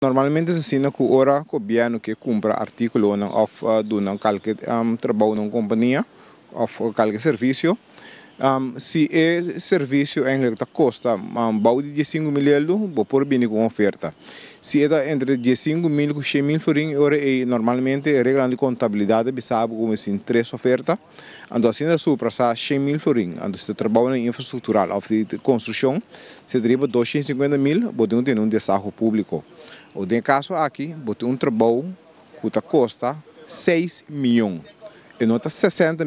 Normalmente ta asina ku ora gobièrnu ke kumpra artíkulonan òf duna kalke trabou na un kompania òf kalke servisio, si e servisio eigenlijk ta kosta bou di 15.000 eldu, bo por bini ku un oferta. Si e ta entre 15.000 ku 100.000 florin, e ora ei normalmente e reglanan di kontabilidat ta bisa bo ku mester tin tres oferta. Anto asina ta suprasá 100.000 florin. Anto si ta trabounan infrastruktural òf di konstrukshon, si ta riba 250.000, bo tin ku tene un destaho públiko. O den e kaso aki, bo tin un trabou ku ta kosta 6 mion. E no ta 60.000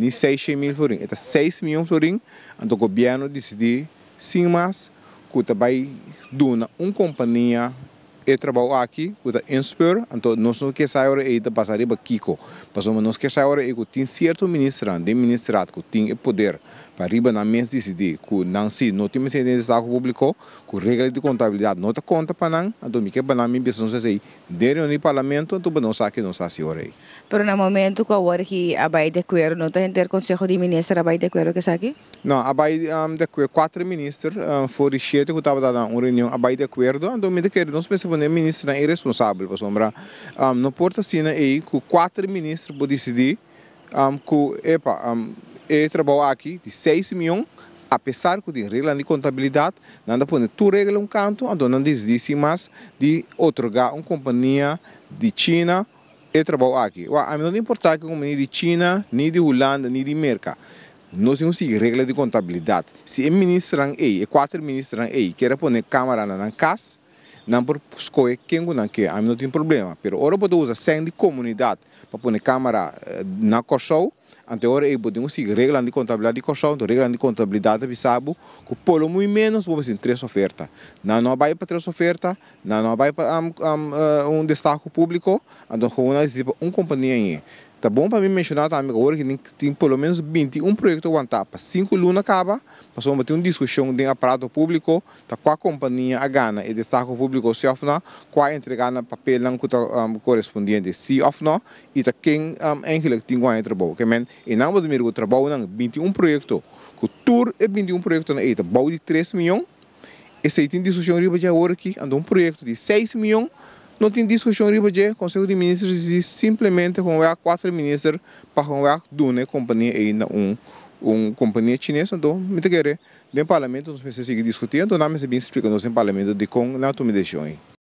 ni 600.000 florin, e ta 6 mion florin. Anto gobièrnu disidí sin mas ku ta bai duna un kompania e trabou aki, ku ta Inspur. Anto nos no ke sa ora ei ta pasa riba kiko. Pasobra nos ke sa ora ei ku tin sierto ministernan den ministerat ku tin e poder pa riba nan mes disidí ku nan si no tin mester den destaho públiko, ku regla di kontabilidat no ta konta pa nan. Anto mi ke pa nan mi bisa nos esei den reunion di parlamento, anto pa nos sa ke nos hasi ora ei. Pero na momento ku awor aki a bai di akuerdo, no ta henter Konseho di Minister a bai di akuerdo ku esaki? No, a bai di akuerdo kuater minister for di shete ku tabata na un reunion a bai di akuerdo. Anto mi ta kere nos mester pone ministernan ei responsabel, pasobra no por ta asina ei ku kuater minister por disidí ku epa, e trabou aki di 6 mion, apesar ku tin reglanan di kontabilidat, nan ta pone tur regla un kanto, anto nan disidí sin mas di otorgá un kompania di China e trabou aki. Wak, ami no ta importá ku kompania di China, ni di Hulanda, ni di Merka. Nos tin ku sigui regla di kontabilidat. Si e ministernan ei, e kuater ministernan ei, kier a pone kamera na nan kas, nan por skohe ken ku nan ke, ami no tin problema. Pero ora bo ta usa sèn di komunidat pa pone kamera na Kòrsou, anto e ora ei bo tin ku sigui reglanan di kontabilidat di Kòrsou. Anto reglanan di kontabilidat ta bisa bo ku por lo muy ménos bo mester tin tres oferta. Nan no a bai pa tres oferta, nan no a bai pa un destaho públiko, anto gewoon a disidi pa un kompania ei. Ta bon pa mi menshoná tambe ku awor aki tin por lo ménos 21 proyekto wantá pa 5 luna kaba, pasobra tin un diskushon den aparato públiko ta kua kompania a gana e destaho públiko si òf no, kua a entregá nan papelnan ku ta korespondiente si òf no, i ta ken eigenlijk tin ku haña e trabou. Ke men e nan bo ta mira ku trabounan 21 proyekto, ku tur e 21 proyektonan ei ta bou di 3 mion, esei tin diskushon riba dje awor aki. Anto un proyekto di 6 mion no tin diskushon riba dje. Konseho di Minister disidí simplemente gewoon kuater minister pa gewoon duna e kompania ei na un kompania chines. Anto mi ta kere den parlamento nos mester sigui diskutí, anto nan mester bin splika nos den parlamento dikon nan a tuma e desishon ei.